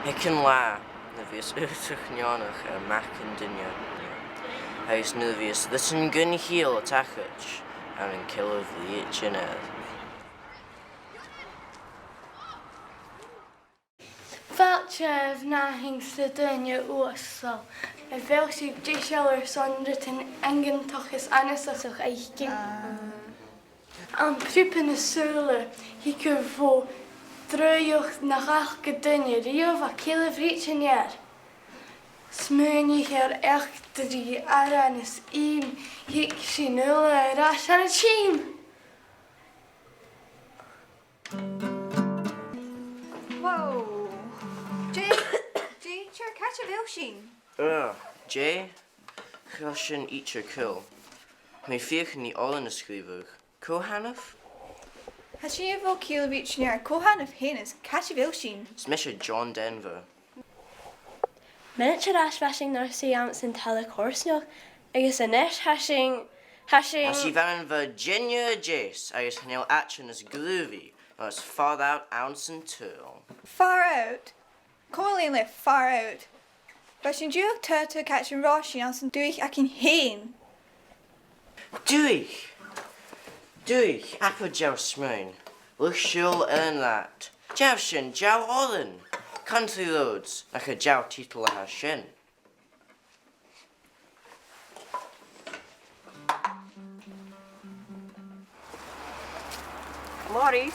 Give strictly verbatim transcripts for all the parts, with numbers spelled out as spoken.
Aig an latha, nuair a bhios aodach neònach air mac an duine, agus nuair a bhios rudan gun chiall a' tachairt ann an Cille Bhrìghde an Ear. Fàilte air an aithisg, a dhaoine uasal, a bheil sibh deiseil airson rudan iongantach is annasach fhaicinn? Am priobadh na sùla, thig ur bho draoidheachd nach fhaca duine riamh à Cille Bhrìghde an Ear. Smaoinich air eachdraidh, aran is ìm, thig sinn uile air ais dhan a' tìm! Wow. Dè, dè, sure, càit a bheil sinn? Ugh, dè? Chuir sinn idir cùl. Tha mi a' feuchainn ri òran a sgrìobhadh. Cò th' annaibh? Tha sinn air a dhol a Cille Bhrìghde an Ear. Cò th' annaibh fhèin is càit a bheil sinn? Is mise John Denver. Mionaid air ais bha sinn nar suidhe anns an talla coimhearsnachd, agus a-nis tha sinn, tha sinn... Tha sibh ann an Virginia a Deas, agus chan eil àite nas groovy, no nas far out anns an t-saoghal. Far out? Coma leinn le far out. Bha sinn dìreach a' tuigsinn càit an robh sinn anns an dùthaich againn fhèin. Dùthaich! Dùthaich, abair deagh smuain. Luchd-siubhail air an rathad. Deagh shean, deagh òran. Country Roads, nach e deagh tiotal a tha sin. Florrie,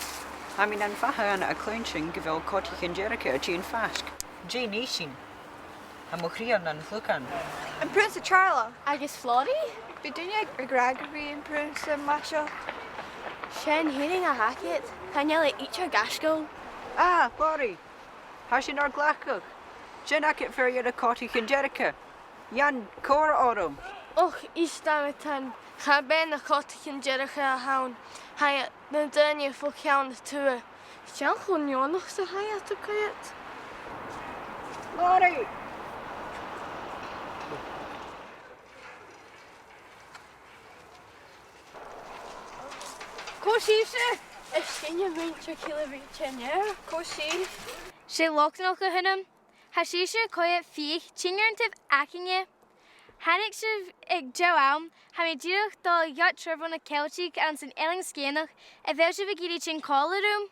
tha mi nam bheachd-sa a' cluinntinn gu bheil Cotaichean Dearga a' tighinn faisg. Dè nì sinn? Tha mo chridhe nan gluasan. Am Prionsa Teàrlach. Agus Florrie? Bidh daoine ag ràdh gum bi am Prionsa math seo. 'S e an fhìrinn a th' agad. Chan eil e idir gaisgeil. Ah, Florrie. Tha sinn air glacadh. Sin agad fear de na Cotaichean Dearga. Dèan còmhradh rium. Och, ist dha-rìribh, cha b' e na Cotaichean Dearga a th' ann. Tha na daoine fo cheann a tuath. Seall cho neònach 's a tha iad a' coimhead. Florrie! Cò sibhse? Is sinne muinntir Chille Bhrìghde an Ear. Cò sibh? 'S e Lochlannach a th' annam. Tha sibhse a' coimhead fiadhaich, tha sinn air an taobh againne. Thàinig sibh aig deagh àm, tha mi dìreach a' dol a dh'fhaighinn trioblaidean Ceilteach anns an Eilean Sgitheanach, a bheil sibh ag iarraidh tighinn còmhla rium?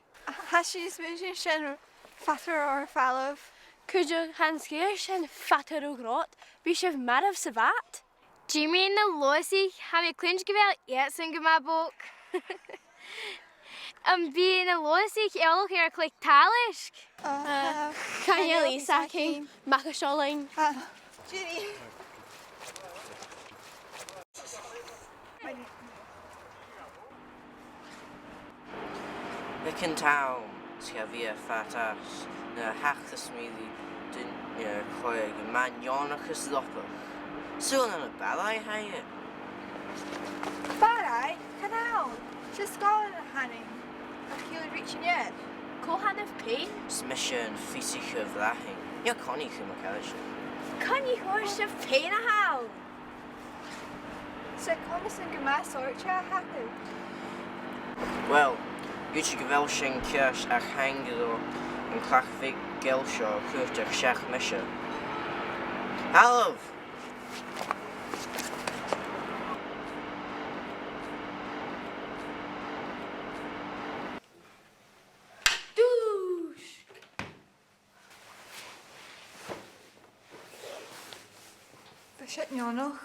Tha sinn a' smaoineachadh gur e sin fada ro fhada. Cuideachd, tha an sgìre sin fada ro ghrod, bidh sibh marbh sa bhad. Dè mu na Leòdhasaich, tha mi a' cluinntinn gu bheil iadsan gu math bog. Am bi na Leòdhasaich eòlach air a' cluich tàileisg? Ah, chan eil fhios againn. Mac an t-Seòlain. Ah, Judy. Aig an àm, 's cha bhi e fada às, nuair a thachras mi ri duine a' coimhead gu math neònach is lopach. Saoil an ann am Barraigh a tha e? Barraigh? Chan ann. 'S e sgoilear a th' annainn. A' Chille Bhrìghde an Ear. Cò th' annaibh fhèin? 'S mise am fiosaiche bhlàthainn. Nì Connie chum a' chailis. Connie, cò air sibh fhèin a th' ann? 'S e comas gu math sònraichte a th' agad. Uill, dh'fhaodte gu bheil sin ceart, ach tha an clann bheag geal seo a' cur seachad mise. Thallaibh! Dùisg! Bha siud neònach.